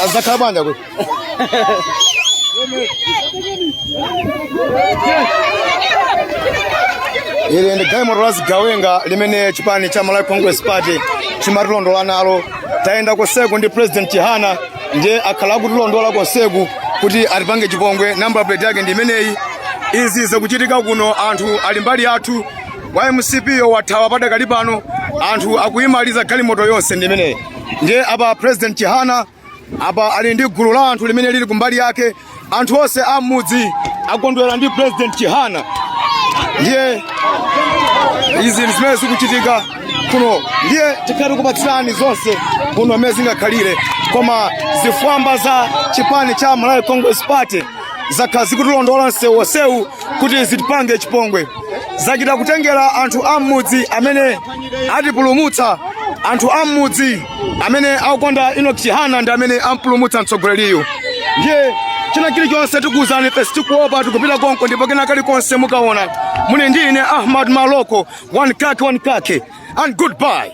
Azakhala banja kuti ili ndi galimoto la zigawenga limene chipani cha Malawi Congress Party chimatilondola nalo. Tayenda konseku ndi President Chihana, ndiye akhala akutilondola konseku kuti atipange chipongwe. Number plate yake ndi imeneyi. Izi zikuchitika kuno, anthu ali mbali yathu. Wa MCP yo wathawa padakali pano, anthu akuyimaliza galimoto yonse ndi imeneyi. Ndiye apa President Chihana apa ali ndi gulu la anthu limene lili kumbali yake. Anthu onse a m'mudzi akondwera ndi President Chihana. Ndiye izi ndi zimene zikuchitika kuno. Ndiye tikhale tikupatsirani zonse kuno mmene zingakhalire, koma zifwamba za chipani cha Malawi Congress Party zakhala zikutilondola msewu wonsewu kuti zitipange chipongwe. Zachita kutengera anthu a m'mudzi amene atipulumutsa. Anthu a m'mudzi amene akukonda Enoch Chihana ndi amene ampulumutsa mtsogoleriyu. Ndiye china chilichonse tikuwuzani, ife sitikuopa, tikupita konko ndipo kena kalikonse mukaona. Muli ndi ine Ahmad Maloko, one kake, one kake, and goodbye.